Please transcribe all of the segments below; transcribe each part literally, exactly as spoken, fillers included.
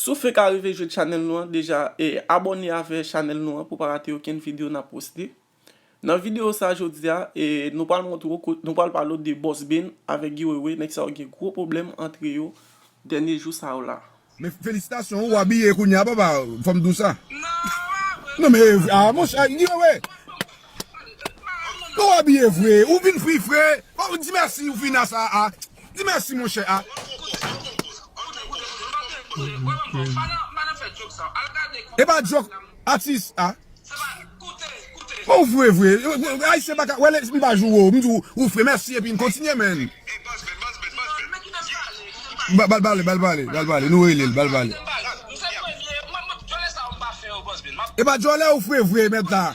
Si w fenk arive jwenn chanèl nou an, deja e abòne avè chanèl nou an pou w pa rate okenn videyo n ap poste. Nan videyo sa jodi a, e nou pral montre w, nou pral pale w de Boss Ben avèk Guy Wewe, nèg sa yo gen gwo pwoblèm antre yo dènye jou sa yo la. Men felisitasyon, ou abiye kounye a, papa, fanm dous sa. Non, men, ah, monchè, Guy Wewe. Ou abiye vre, ou vin fri fre. Oh, di mèsi, ou vin a sa a. Di mèsi, monchè a. E pa jòk, atis a. Bon, ou vre, vre. Ayisyen pa ka, wè, lè m pa joure w, m di w, ou fre, mèsi, epi n kontinye, men. Ba l pale, ba l pale, ba l pale, nou rele l, ba l pale. E pa djòlè ou fre vre, mèt la.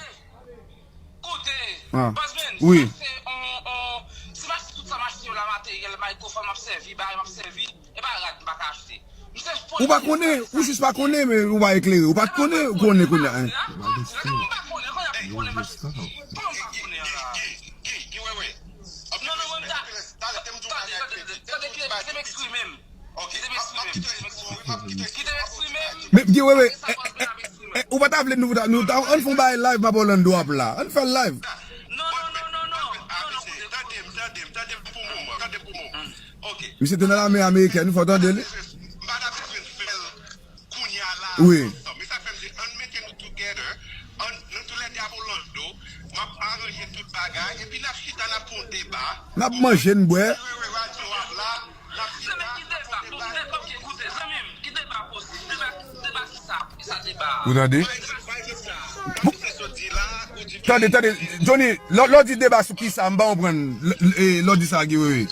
Koute, ah, Boss Ben, wi. Sa se on, on, si m achte tout sa m achte yo la, materyèl, mikrofòn m ap sèvi, bagay m ap sèvi, e pa rad m pa ka achte. Misye fò. Ou pa konnen, ou jis pa konnen, men ou pa eklere, ou pa konnen, ou konnen kounye a, hein. Ou pa konnen, kounye a pou konnen, paske kòman m pa konnen la. Non, non, mwen ta, tande, tande, tande, tande, kite m eksprime m. Kite m eksprime m. Kite m eksprime m. Men, Guy Wewe, eh, eh, eh, eh, ou pa ta vle nou, nou ta, ann fè yon bagay live, m ap Orlando ap la. Ann fè l live. Non, non, non, non, non. Non, non, koute, koute. Tande m, tande m, tande m pou moman, tande m pou moman. Ok. Misye te nan lame amerikèn, fò w tande li. M pa ta bezwen fè l kounye a la, wi, ansanm. E sa k fè m di, ann mete nou together, ann, nou toulède ap Orlando, m ap aranje tout bagay, epi n ap chita, n ap fè yon deba. N ap manje, n bwè. Wi, wi, radyo ap la. Zanmi, ki deba? Bon, deba, ok, koute, zanmi m, ki deba posib? Deba, deba ki sa? Ki sa deba a? Ou tande? Tande, tande, Johnny, lè, lè w di deba sou ki sa, m pa konprann, l-, l-, e, lè w di sa, Guy Wewe.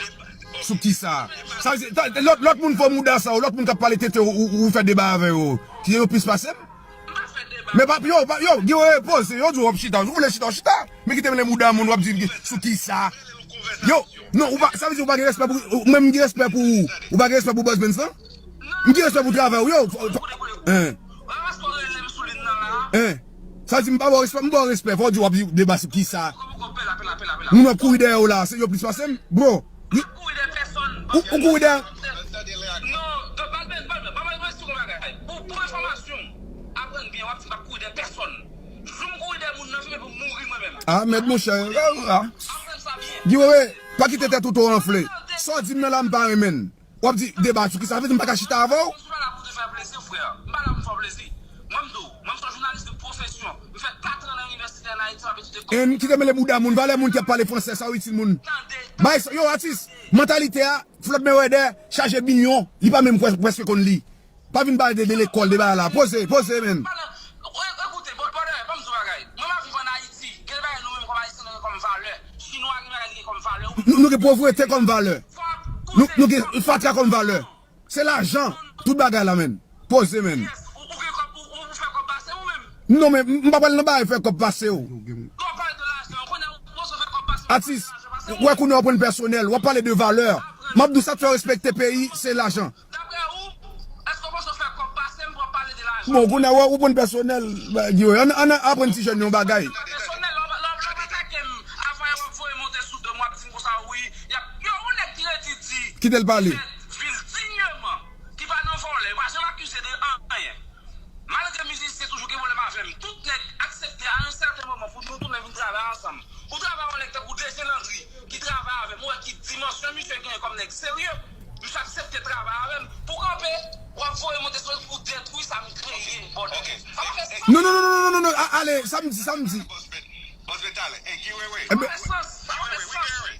Sou ki sa? Sa vle di, ta-, lòt, lòt moun fè mouda sa, ou lòt moun k ap pale tete, ou, ou, ou fè deba avè yo. Ki yo plis pase m? Men pa, yo, pa, yo, Guy Wewe, poze, yo di w w ap chita, ou vle chita, w chita. Men kite m le mouda moun, w ap di sou ki sa? Yo, non, ou pa, sa vle di ou pa gen respè pou, ou, mwen m gen respè pou ou. Ou pa gen respè pou Boss Ben san? M gen respè pou travay ou, yo. Fò, fò, hein. Hein. Sa vle di m pa ba w respè, m ba w respè. Fò w di w ap di deba sou ki sa? Moun ap kouri dèyè w la, se yo plis pase m, bro. Ou, ou kouri dèyè. Pou, pou enfòmasyon w, aprann byen, w ap di m p ap kouri dèyè pèsonn. Jou m kouri dèyè moun nan, se pou m mouri mwen menm. Ah, mèd monchè. Ah, ah. Guy Wewe, pa kite tèt ou twò anfle. Sa w di m nan la, m pa renmen l. W ap di deba sou ki sa? Sa vle di m pa ka chita avè w? Mwen, m pa la pou te fè plezi, frè. M pa la pou m fè w plezi. Mwen, m di w, mwen, m se yon jounalis de pwofesyon. M fè katran nan inivèsite ann Ayiti, m ap etidye. Kite mele bouda moun, valè moun ki ap pale fransè, sa w itil moun. Bay sa, yo, atis, mantalite a, Floyd Mayweather, chaje binyon, li pa menm prè-, prèske konn li. Pa vin pale de, de lekòl, de bagay la. Poze, poze, men. Ekoute, brother, ban m di w bagay. Mwen, m ap viv ann Ayiti. Gen bagay nou menm kòm Ayisyen, nou gen kòm valè. Chinwa gen bagay li gen kòm valè. Nou, nou gen povrete kòm valè. Nou, nou gen fatra kòm valè. Se lajan. Tout bagay la, men. Poze, men. Non, men, m pa pral nan bagay fè kòb pase w. Atis, w wè kounye a w pran pèsonèl, w ap pale de valè. M ap di w sa k fè w respekte peyi, se lajan. Daprè ou, èske w panse w fè kòb pase m pou w ap pale de lajan? Bon, kounye a, ou pran pèsonèl, Guy Wewe. Ann, ann aprann ti jèn yo yon bagay. Pèsonèl, lè w ap atake m, avan w ap voye monte sou do m, w ap di m konsa, wi, y ap, yo, yon nèg ki redi di, kite l pale, ki fèt vil dinyèman, ki pa nan vòlè, yo pa janm akize de anyen. Malgre mizisyen toujou gen pwoblèm avè m, tout nèg aksepte a yon sèten moman pou nou tounen vin travay ansanm. Ou travay yon nèg tankou D J Landry ki travay avè m, ou wè ki dimansyon misye genyen kòm nèg serye. Misye aksepte travay avè m. Pou kanpe, w ap voye monte sou pou detwi sa m kreye, bòdè. Sa pa fè sans. Non, non, non, non, non, non, non, a-, ale, samdi, samdi. Bòs Betal, e Guy Wewe. Sa pa fè sans, sa pa fè sans.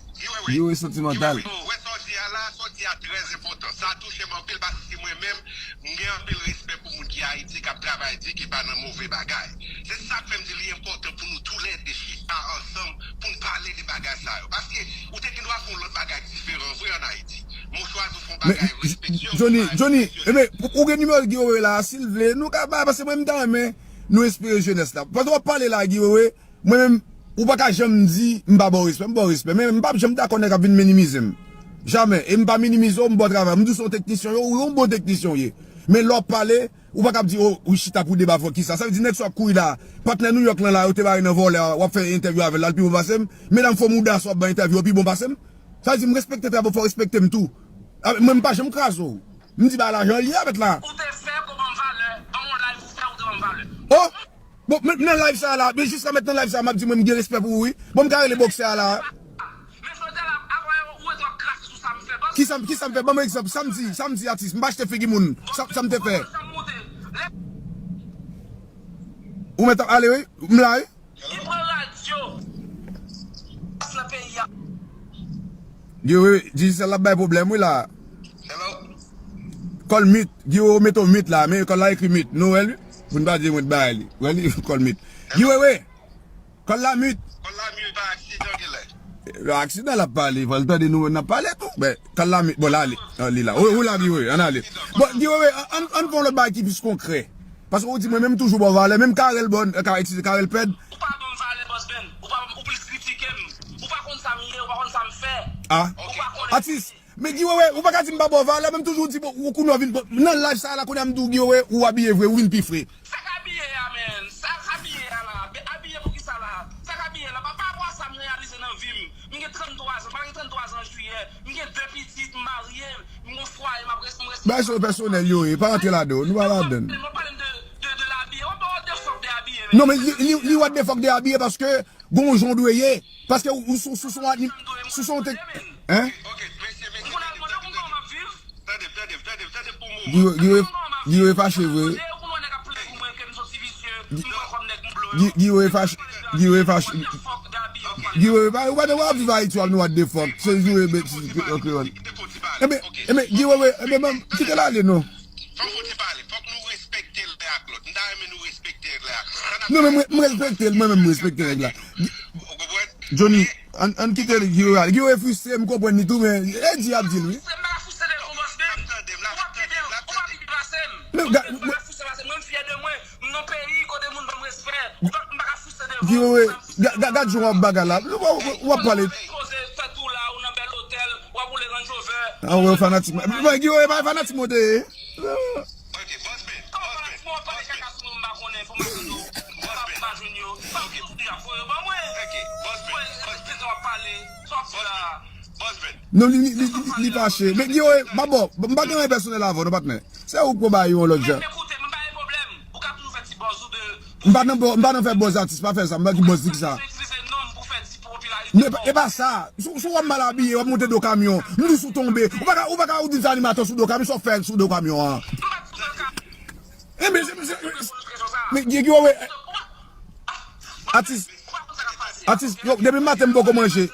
Guy Wewe santimantal. Ou wè sa w di a la, sa w di a trè enpòtan. Sa touche m anpil paske mwen menm, m gen anpil respè pou moun ki Ayiti, k ap travay di, ki pa nan move bagay. Se sa k fè m di li enpòtan pou nou toulède chita ansanm pou n pale de bagay sa yo. Paske ou te gen dwa fè yon lòt bagay diferan vre ann Ayiti. Men w chwazi w fè yon bagay respektye, Johnny, Johnny, enben, ou gen nimewo Guy Wewe la, si l vle, nou ka bay, paske mwen, m ta renmen nou enspire jenès la. Pandan w ap pale la, Guy Wewe, mwen menm, ou pa ka janm di m pa ba w respè, m ba w respè. Men m p ap janm dakò nèg ap vin minimize m. Jamè. E m pa minimize w, m ba w travay. M di w se yon teknisyen, ou yon bon teknisyen w ye. Men lè w ap pale, ou pa ka ap di, o, ou chita pou deba fò kisa. Sa vle di nèg sa w ap kouri la, patnè New York lan la, yo te bare nan vòlè a, w ap fè entèvyou avè l la, l pi bon pase m. Medam fò mouda sa w ap bay entèvyou yo pi bon pase m. Sa vle di m respekte travay w, fò w respekte m tou. A, mwen m pa janm kraze w. M di ba lajan li avèk la. Ou te fè kòman Bon, men nan live sa la, men jiska mèt nan live sa, m ap di mwen m gen respè pou ou, wi. Bon, m ka rele bòksè a la. Men jodi a la, avan ou ret w ap krache sou sa m fè. Kisa, kisa m fè? Ban m egzanp. Sa m di, sa m di, atis. M pa achte figi moun. Sa, sa m te fè. Ou mèt ap ale, wi. M la, wi. Li pran radyo. Pas nan peyi a. Guy Wewe, Digicel la bay pwoblèm, wi, la. Hello? Kòl mit. Guy Wewe mete w mit la, men kòl la ekri mit. Nou wè l, wi. Pou n pa di mwen t bay li. Wè li, kòl mit. Guy Wewe, kòl la mit. Kòl la mit pa aksidan genlè. Aksidan l ap pale, fò l tande nou, n ap pale tou. Men, kòl la mit, bon, la, li, ah, li la. Ou, ou la, Guy Wewe, ann ale. Bon, Guy Wewe, an, an, ann fè yon lòt bagay ki plis konkrè. Paske ou di mwen menm toujou ba w valè, menm Carel bon, ka, eskize, Carel pèd. Ou pa ban m valè, Boss Ben. Ou pa, ou plis kritike m. Ou pa konn sa m ye, ou pa konn sa m fè. Ah. Ou pa konnen. Atis, men Guy Wewe, ou pa ka di m pa ba w valè, menm toujou di, bon, ou kounye w vin, bon, nan laj sa la, kounye a m di w, Guy Wewe, ou abiye vre, ou vin pi fre. Sa k abiye a, men? Sa k abiye a la? Be-, abiye pou kisa la? Sa k abiye la? Pa, pa rapò a sa m reyalize nan vi m. M gen tranntwa zan, m pral gen tranntwa zan an jiyè. M gen de pitit, m marye, m gon fwaye, m ap res-, m res-. Bagay sa yo pèsonèl yo ye, pa rantre ladan, nou pa ladan. Mwen pale m de, de, de labiye. What, what the fuck de abiye, men? Non, men li, li, li what the fuck de abiye paske gon jan w dwe ye. Paske ou, ou sou, sou, sou, sou, sou, sou, hein? Guy Wewe, Guy Wewe, Guy Wewe fache vre. Guy, Guy Wewe fache, Guy Wewe fache. Guy Wewe, pa, ou pa t wè ap viv Ayiti, w ap nou what the fuck. Se Guy Wewe, an kreyòl. Enben, enben, Guy Wewe, enben, ban m, kite l ale, non. Fòk nou ti pale, fòk nou respekte l ak lòt. M ta renmen nou respekte l ak lòt. Non, men mwen, mwen respekte l, mwen menm mwen respekte nèg la. Ou konprann? Johnny, ann, ann kite l, Guy Wewe ale. Guy Wewe fristre, m konprann li tou, men e di ap di l, wi. Fristre, m pa ka fristre de konpòsman. L ap tande m, l ap tande m, l ap tande m. Men, ga-, m pa ka fristre pase mwen, m fyè de mwen. M nan peyi kote moun ban m respè. M pa, m pa ka fristre de Guy Wewe, ga-, ga-, gad jan w ap bagay la. W, w, w ap pale. Poze tèt ou la, ou nan bèl otèl, w ap woule Range Rover. Ah, wè, fanatik mwen. Mwen, Guy Wewe, pa fanatik mwen te ye. Ok, Boss Ben, Boss Ben, Boss Ben. Kòman fanatik mwen ap pale kaka sou mwen, m pa konnen, pou mwen tande w. Boss Ben. M pa, m pa jwenn yo. Sa w di a voye ban mwen. Ok, Boss Ben, Boss Ben. Sa w ap pale, sa w ap di la. Boss Ben. Non, li, li, li, li, li fache. Men, Guy Wewe, m pa bon, m pa gen anyen pèsonèl avè w, non, patnè. Se ou k pran bagay yo yon lòt jan. Men, men koute, m pa gen pwoblèm. Ou ka toujou fè ti buzz ou de. M pa nan buzz, m pa nan fè buzz atis, pa fè sa, m pa ki buzz di ki sa. Itilize non m pou fè ti popilarite. Men e pa, e pa sa. Si, si w wè m mal abiye, w ap monte do kamyon. M di w si w tonbe. Ou pa ka, ou pa ka ou di m se animatè sou do kamyon, sa w fè sou do kamyon an. M pa di sou do kamyon. Enben, se, se, men, Guy Wewe, atis, atis, yo, depi maten m poko manje. Mesye,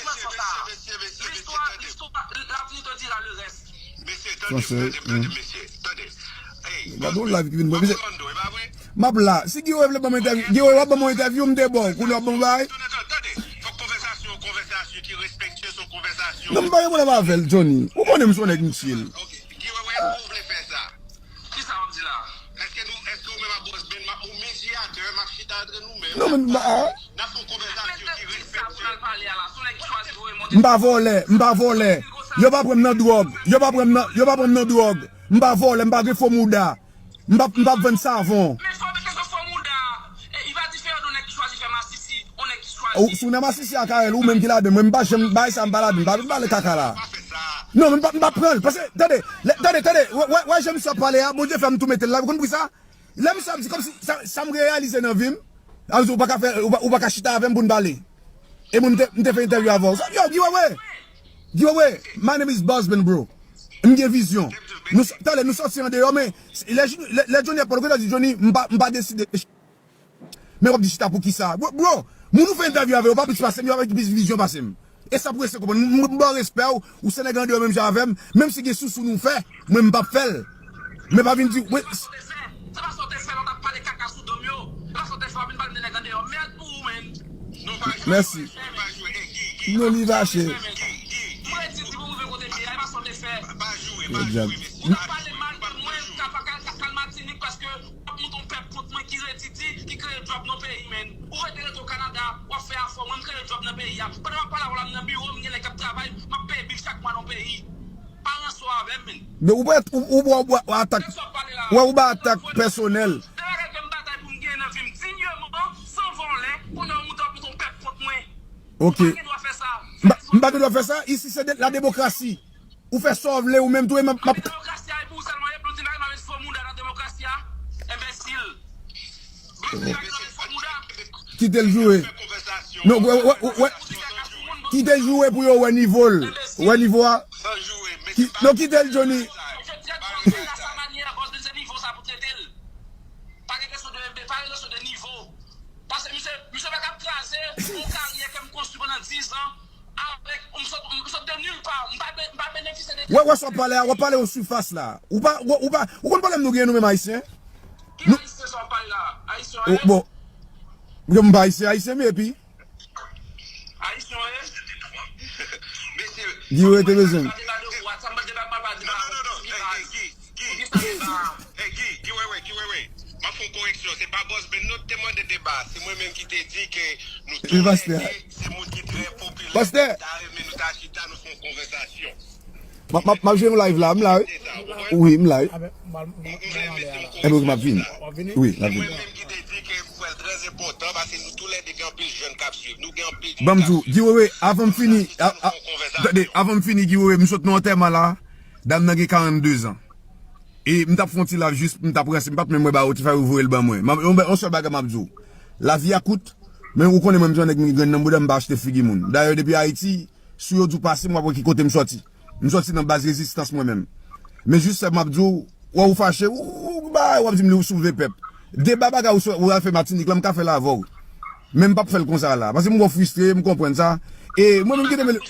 mesye, mesye, mesye, mesye, tande. Mesye, tande, tande, tande, mesye, tande. Ey, gade yon live ki vin mwen. M ap la. Si Guy Wewe vle ban mwen entèvyou, Guy Wewe w ap ban mwen entèvyou, m te ba w. Kounye w ap ban mwen bagay. Tande, tande, tande. Fòk konvèsasyon, konvèsasyon ki respektye, se yon konvèsasyon. Non, m pa gen pwoblèm avè l, Johnny. Ou konnen m se yon nèg m chill. Ok, Guy Wewe, èske w vle fè sa? Kisa w ap di la? Èske nou, èske ou menm ak Boss Ben, m ap, ou medyatè, m ap chita antre nou menm, n ap pale, n ap fè yon konvèsasyon ki respektye. M pa vòlè, m pa vòlè. Yo pa pran m nan dwòg. Yo pa pran m nan, yo pa pran m nan dwòg. M pa vòlè, m pa gen fo mouda. M pa, m pa vann savon. Men sa w mete sou fo mouda. E, li pa diferan de yon nèg ki chwazi fè masisi, yon nèg ki chwazi. Ou, si w nan masisi a Carel, ou menm ki ladan, mwen m pa janm bay sa, m pa ladan, m pa vin pale kaka la. Non, men m pa, m pa pran l. Paske, tande, lè, tande, tande, wè, wè, wè jan misye ap pale a, Bondye fè m tou mete l la, ou konn poukisa? Lè misye ap di kòmsi, sa, sa m reyalize nan vi m, ap di ou pa ka fè, ou pa, ou pa ka chita avè m pou n pale. E mwen, m te, m te fè entèvyou avè w. Yo, Guy Wewe! Guy Wewe, my name is Boss Ben, bro. M gen vizyon. Nou s-, tande, nou sòti andeyò, men lè, lè, lè Johnny ap pale, ou gentan di, Johnny, m pa, m pa deside. Men w ap di chita pou kisa? Bro, bro, moun ou fè entèvyou avè yo pa plis pase m, yo pa gen plis vizyon pase m. E sa pou w rete konprann. M, m, m ba w respè w, ou se nèg andeyò menm jan avè m, menm si gen sousou nou fè, mwen m p ap fè l. Men pa vin di, wi. Se pa sa w te fè lè w t ap pale kaka sou do m yo. Se pa sa w te fè, w ap vin pale m de nèg andeyò. Mèd pou ou, menn. Mèsi. Non, li fache. Mwen di, di pou rive kote m ye a, e pa sa w te fè. Yo djab. Ou pale mal de mwen, ka pa ka, ka, ka al Matinik paske w ap montre yon pèp kont mwen ki redi ki kreye djòb nan peyi, menn. Ou rete rete o Kanada, w ap fè afè w, mwen m kreye djòb nan peyi a. Pandan m ap pale avè w la, m nan biwo, m gen nèg k ap travay, m ap peye bil chak mwa nan peyi. Pa ranse w avè m, menn. Men ou pa, ou, ou, ou, ou atak, wè ou ba atak pèsonèl. De bagay ke m batay pou m genyen nan vi m dinyèman, san vòlè, kounye a w monte w ap montre yon pèp kont mwen. Ok. Ou pa gen dwa fè sa. M pa, m pa gen dwa fè sa, isi se de, la demokrasi. Ou fè sa w vle, ou menm tou, e m ap, m ap. Demokrasi a, e pou ou sèlman, e pou w di bagay, m ap met fo mouda nan demokrasi a, enbesil. Kite l joure. Non, wè, wè, wè. Kite l joure pou yo wè nivo l. Wè nivo a. Ki- non, kite l, Johnny. Paske misye, misye pa ka kraze yon karyè ke m konstwi pandan diz an avèk, m sot, m sot de nil pa, m pa, m pa benefisye de. Wè, wè, sa w ap pale a, w ap pale o sifas la. Ou pa, ou, ou pa, ou konn pwoblèm nou gen nou menm Ayisyen? Ki Ayisyen sa w ap pale la? Ayisyen w ye? Bon, m pa Ayisyen, Ayisyen m ye, epi? Ayisyen w ye? Mesye, Guy Wewe te bezwen m. Guy, Guy, Guy Wewe, Guy Wewe. M ap fè yon koreksyon. Se pa Bòs Ben non ki te mande deba. Se mwen menm ki te di ke nou tou lè de se moun ki trè popilè. Pastè. Ta renmen nou ta chita, nou fè yon konvèsasyon. M ap, m ap, m ap jwe yon live la, m la, wi. Wi, m la, wi. Enben, m ap vini. Wi, m ap vini. Mwen menm ki te di ke m kwè l trè enpòtan, paske nou tou lè de gen anpil jèn k ap swiv nou, gen anpil moun k ap swiv nou. Ban m di w, Guy Wewe, avan m fini, a, a, tande, avan m fini, Guy Wewe, m sot nan antèman la, dam nan gen karannde zan. E m t ap fè yon ti live jis, m t ap ranse, m pa t menm wè ba yo, ti fè yo voye l ban mwen. M ap, yon, yon sèl bagay m ap di w. Lavi a kout, men ou konnen mwen, m se yon nèg m gen grenn nan bouda, m pa achte figi moun. Dayè, depi Ayiti, si yo di w pase m, w ap wè ki kote m sòti. M sòti nan baz rezistans mwen menm. Men jis sa m ap di w, wè ou fache, ou, ou, ou ba, w ap di m li ou soulve pèp. Deba bagay ou sou, ou al fè Matinik la, m ka fè l avè w. Men m p ap fè l konsa la. Paske m wè w fristre, m konprann sa. E mwen menm ki te mele.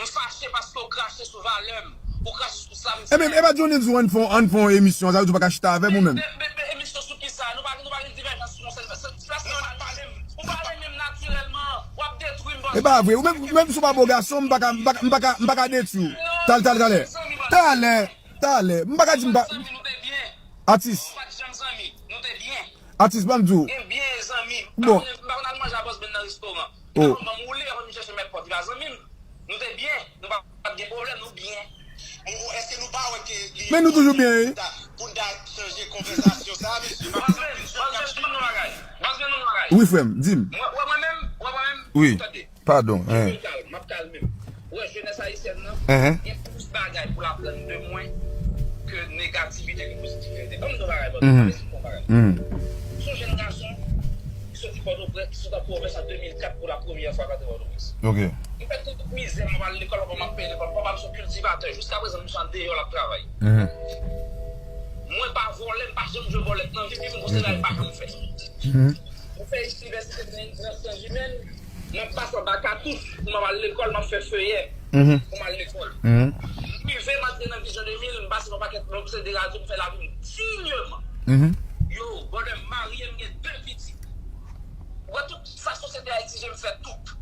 M fache paske w krache sou valè m. Ou krache sou sa m fè. Ebyen, e pa Johnny di w ann fè, ann fè yon emisyon, sa vle di w pa ka chita avè m ou menm? Men, men, men emisyon sou ki sa? Nou pa, nou pa gen divèjans sou yon sèl, sèl, sèl plas nou pale menm. Ou pale menm natirèlman, w ap detwi m, bòs. E pa vre, ou menm, menm si w pa bo gason, m pa ka, m pa ka, m pa ka, m pa ka detwi w. Talè, talè, talè. Talè, talè. M pa ka di m pa. Zanmi, nou te byen. Atis. Nou pa t janm zanmi. Nou te byen. Atis, ban m di w. Byen, byen, zanmi. Bon. M pa konn, m pa konn al manje a Bòs Ben nan restoran. Li pa konn ban m woule, avan m chèche mèt pòt, li pa zanmi m. Nou te byen. Nou pa, pa t gen pwoblèm, nou byen. Bon, èske nou pa wè ke li. Men nou toujou byen, wi. Pou n ta, pou n ta chanje konvèsasyon sa, mesye? Bòs Ben, Bòs Ben, di m yon bagay. Bòs Ben, di m yon bagay. Wi, frè m, di m. Mwen, wè mwen menm, wè mwen menm, wi. Tande. Padon, hein. Mwen kal, m ap kal menm. Ou wè, jenès ayisyèn nan, hein, gen plis bagay pou l aprann de mwen ke negativite, ke pozitivite. Ban m di w bagay, bòs, mhm, mesi pou bagay. Mhm. S on jenn gason ki soti Pòtoprens, ki soti an pwovens an de mil kat pou la premyè fwa k antre Pòtoprens. Ok. M fè tout mizè, m ap al lekòl, papa m ap peye lekòl, papa m se yon kiltivatè, jiska prezan misye andeyò l ap travay. Mhm. Mwen pa vòlè, m pa janm jwe bòlèt nan vi m, gon seri bagay m pa janm fè. Mhm. Mwen fè inivèsite nan, nan syans imèn, m ap pase anba katouch pou m ap al lekòl, m ap fè feyè, mhm, pou m al lekòl. Mhm. M rive, m antre nan Vizyon de mil, m pase yon pakèt, m obsede radyo, m fè lavi m digneman. Mhm. Yo, brother, m marye, m gen de pitit. Ou wè tout sa sosyete a egzije, m fè tout.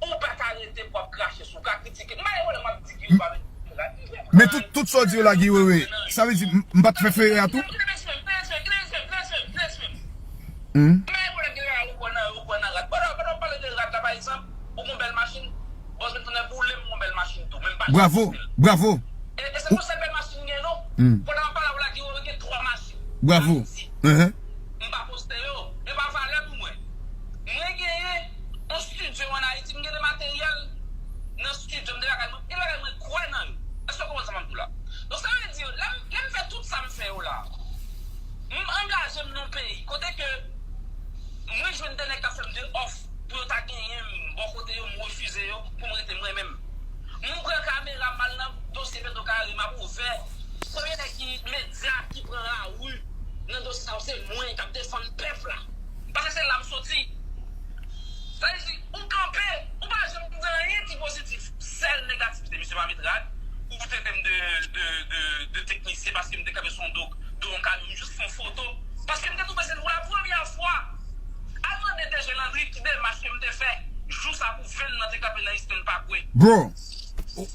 Ou pa ka rete pou ap krache sou, ou ka kritike. M pa gen pwoblèm, m ap di Guy Wewe pa mete rad. Men tout, tout sa w di yo la, Guy Wewe, sa vle di m, m pa t fè feyè a tou? Kite mesye m, kite mesye m, kite mesye m, kite mesye m, kite mesye m. Hmm. M pa gen pwoblèm, gen rad, ou kwè nan, ou kwè nan rad. Pandan, pandan w pale de rad la, pa egzanp, ou gen yon bèl machin, bòs mwen tounen boule m yon bèl machin tou, men m pa janm poste l. Bravo, bravo. E, e se yon sèl bèl machin m gen, non. Hmm. Pandan m ap pale avè w la, Guy Wewe gen twa machin. Bravo. Ayiti. Mhm. M pa poste yo. Yo pa valè pou mwen. Mwen genyen yon estidyo ann Ayiti, m gen de materyèl nan estidyo m, de bagay mwen, gen bagay mwen kwè nan yo. Èske w konprann sa m ap di w la? Donk, sa vle di, lè m, lè m fè tout sa m fè yo la, m angaje m nan yon peyi kote ke mwen jwenn de nèg k ap fè m de òf pou yo ta genyen m bò kote yo, m refize yo pou m rete mwen menm. M pran kamera, m al nan dosye Petwokare, m ap ouvè. Premye nèg ki medya ki pran lari nan dosye sa yo, se mwen k ap defann pèp la. Paske se la m soti. Sa vle di, ou kanpe, ou pa janm di anyen ki pozitif. Sèl negativite. Misye pa met rad, ou trete m de, de, de, de teknisyen paske m te kanpe sou yon do, do yon kamyon, m jis fè yon foto. Paske m te twouve se pou la premyè fwa. Al mande D J Landry ki demach ke m te fè jou sa pou venn nan te kanpe nan Eastern Parkway. Bro,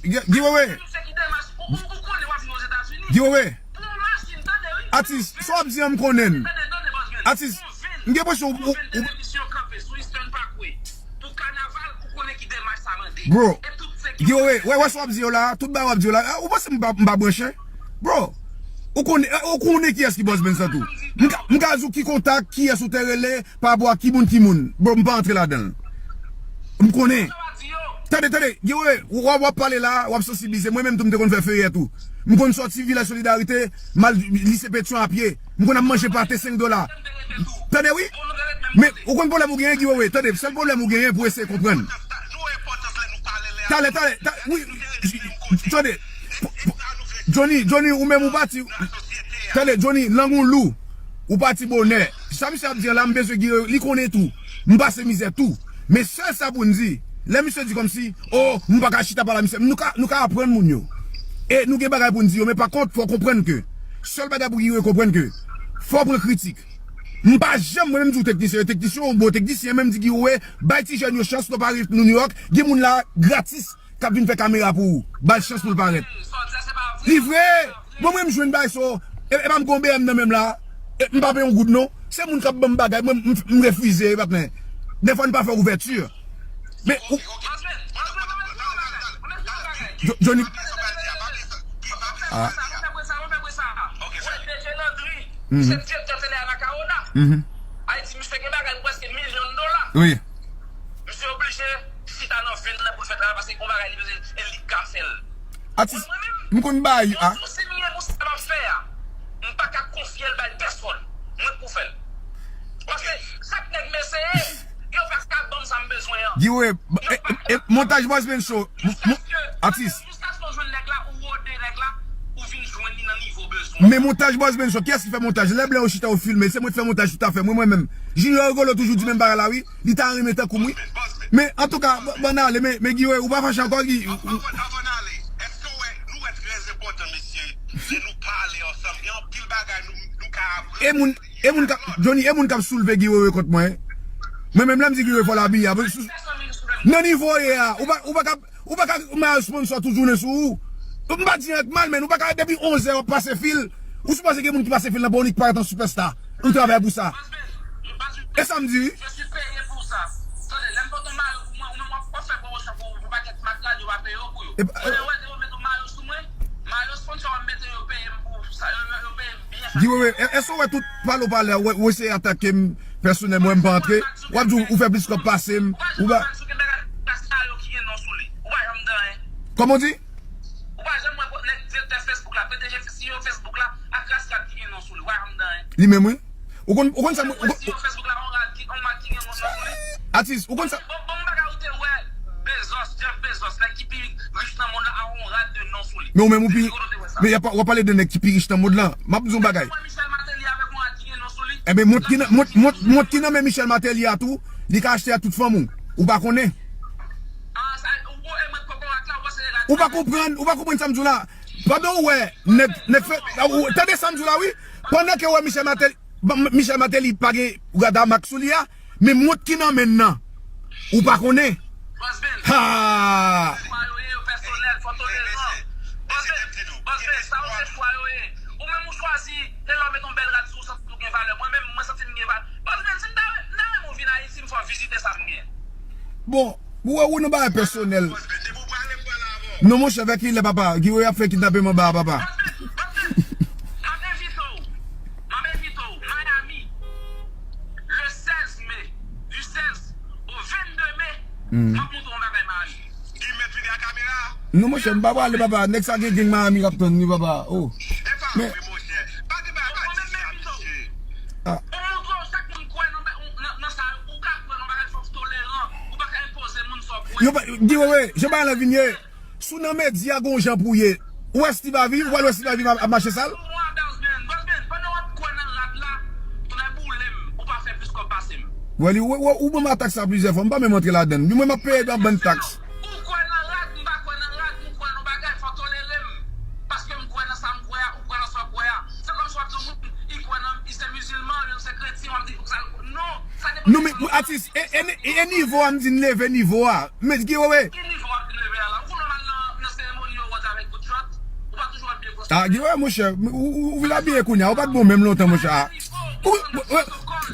Guy, Guy Wewe. Misye ki demach, ou, ou, ou konnen w ap viv Ozetazini. Guy Wewe. Pou yon machin, tande wi. Atis, sa w ap di an m konnen l. Tande, tande, bòs mwen. Atis, m gen enpresyon ou, ou, ou, Bro, Guy Wewe, wè, wè sa w ap di yo la, tout bagay w ap di yo la, ou panse m pa, m pa branche? Bro, ou konnen, ou konnen kiyès ki bòs Benz lan tou. M ka, m ka di w ki kontak, kiyès ou te rele, pa rapò a ki moun, ki moun. Bro, m pa antre ladan l. M konnen. Tande, tande, Guy Wewe, w ap, w ap pale la, w ap sansibilize. Mwen menm tou, m te konn fè feyè tou. M konn sòti Vilaj Solidarite, m al Lise Petyon a pye. M konn ap manje pate senk dola. Tande wi. Men ou konn pwoblèm ou genyen, Guy Wewe. Tande, sèl pwoblèm ou genyen pou eseye konprann. Talè, talè, ta- wi. Tande. Johnny, Johnny, ou menm ou pati. Tande, Johnny, lang ou lou. Ou pati bonè. Sa misye ap di an la, m bezwen Guy Wewe, li konnen tou. M pase mizè tou. Men sèl sa pou n di, lè misye di kòmsi, oh, m pa ka chita pale a misye, nou ka, nou ka aprann moun yo. E nou gen bagay pou n di yo, men pa kont, fò w konprann ke, sèl bagay pou Guy Wewe konprann ke, fò w pran kritik. M pa janm, mwen menm di w teknisyen, yo teknisyen, yon bon teknisyen, men m di Guy Wewe, bay ti jèn yo chans, lè w pa rive New York, gen moun la, gratis, k ap vin fè kamera pou ou. Ba l chans pou l parèt. Li vre! Bon, mwen, m jwenn bagay sa. E, e pa m gon B M nan menm la. E, m pa peye yon goud, non. Se moun k ap ban m bagay. Mwen, m, m refize, patnè. Defwa, n pa fè ouvèti. Men, ou, Jo- Johnny. Ah. Mhm. Mhm. Wi. Misye oblije chita nan vil nan pou l fè travay paske gon bagay li bezwen e li ka fè l. Atis, m konn bay a. Yon jou si m gen pou sa m ap fè a, m pa ka konfye l bay pèsonn. Mwen k pou fè l. Paske chak nèg m eseye, yo pa ka ban m sa m bezwen an. Guy Wewe, e, e, montaj Boss Ben Show. Atis. Jiskaske w jwenn nèg la, ou wode nèg la, ou vin jwenn li nan nivo bezwen. Men montaj Boss Ben Show, kiyès ki fè montaj? Lè blan yo chita yo filme, se mwen ki fè montaj toutafè, mwen, mwen menm. Junior Rigolo toujou di menm bagay la, wi. Li ta renmen tankou m, wi. Men, antouka, ban n ale, men, men Guy Wewe, ou pa fache ankò, Guy? Anvan, anvan n ale, èske w wè, nou wè trè enpòtan, mesye, lè nou pale ansanm, gen anpil bagay nou, nou ka aprann. E moun, e moun k ap, Johnny, e moun k ap soulve Guy Wewe kont mwen. Mwen menm lè m di Guy Wewe fò l abiye a. Nan nivo w ye a, ou pa, ou pa ka, ou pa ka mare sponsò tout jounen sou ou. M pa di anyen k mal, men ou pa ka depi onz è w ap pase fil. Ou sipoze gen moun ki pase fil nan pa w nik parèt an sipèsta. Ou travay pou sa. E sa m di wi. Epa, Guy Wewe, e- èske w wè tout pale w pale a, w w eseye atake m pèsonèlman, m pa antre, w ap di w, ou fè plis kòb pase m, ou pa. Kòman w di? Li menm wi. Ou konn, ou konn sa mwen, ou konn, atis, ou konn sa. Men ou menm ou pi, men y ap, w ap pale de nèg ki pi rich nan mond lan. M ap di w yon bagay. Enben, mont ki nan, mont, mont, mont ki nan men Michel Martelly a tou, li ka achte a tout fanm ou. Ou pa konnen. Ou pa konprann, ou pa konprann sa m di w la. Pandan w wè, nèg, nèg fè, ou, tande sa m di w la, wi. Pandan ke w wè Michel Martelly, Bon, M- Michel Martelly pa gen rad a mak sou li a, men mont ki nan men l nan, ou pa konnen. Ha! Bon, ou wè ou nan bagay pèsonèl. Non, monchè, vè kilè, papa. Guy Wewe ap fè kidnape m anba a, papa. M ap envite w. M ap envite w Miami. Le sèz me. Du sèz au vingt-deux mai. M ap montre w yon bagay Miami. Guy mèt vini ak kamera. Non, monchè, m pa prale, papa. Nèg sa gen gang Miami k ap tann li, papa. Oh. Men, Yo pa, Guy Wewe, jan bagay la vin ye, si w nan medya, gon jan pou w ye. Ou wè Steve Harvey, ou pral wè Steve Harvey ap, ap mache sal? Wè li, ou, ou, ou ban m atak sa plizyè fwa, m pa menm antre ladan l. Mwen, m ap peye yon bann taks. Ou kwè nan rad, m pa kwè nan rad, ou kwè nan bagay, fò tolere m. Paske m kwè nan sa m kwè a, ou kwè nan sa w kwè a. Se kòmsi w ap di yon moun, li kwè nan, li se mizilman, li se kretyen, w ap di, fòk sa, non, sa depann de sa. Non, men, atis, e, e, e nivo a, m di n leve nivo a. Men, Guy Wewe. Ki nivo w ap leve a la? Ou konn w al nan, nan seremoni yo wòd avèk bout chòt? Ou pa toujou abiye konsa? Ah, Guy Wewe, monchè, ou, ou, ou vin abiye kounye a, ou pa t bon menm lontan, monchè. Ah. Ou, ou, ou,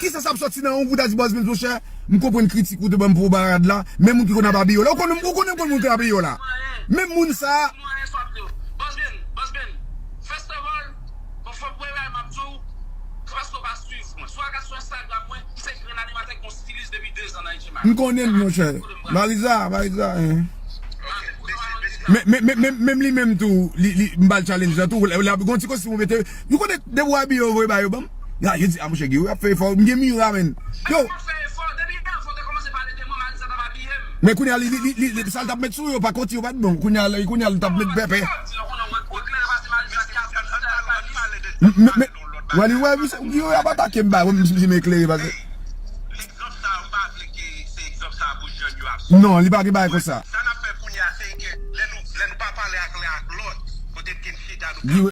kisa sa ap sòti nan ou pou ta di Boss Benz, monchè? M konprann kritik ou te ban m pou rad la, men moun ki konn ap abiye w la. Ou konn, ou konnen m konn moun k ap abiye w la. Menm moun sa. Boss Ben, Boss Ben, first of all, bon, fò premye bagay m ap di w, se paske w pa swiv mwen. Si w al gad sou Instagram mwen, m se grenn animatè ki gon stilis depi de zan nan H M I. M konnen l, monchè. Mariza, Mariza, hein. Men, men, men, men, menm li menm tou, li, li, m ba l challenge la tou, lè, lè ap gon ti kostim ou mete, nou konnen depi w abiye yo voye ba yo ban m. Ya, yo di, a monchè, Guy, w ap fè efò, m gen mira, menn. Yo, men kounye a, li, li, li, li, li, sa l t ap met sou yo, pa konti yo pa t bon. Kounye a, kounye a, li t ap met pèpè. M, m, men, wè, li, wè, misye, yo ap atake m, ba, wè, m, m, m eklere, pase. Non, li pa gen bagay konsa. Guy,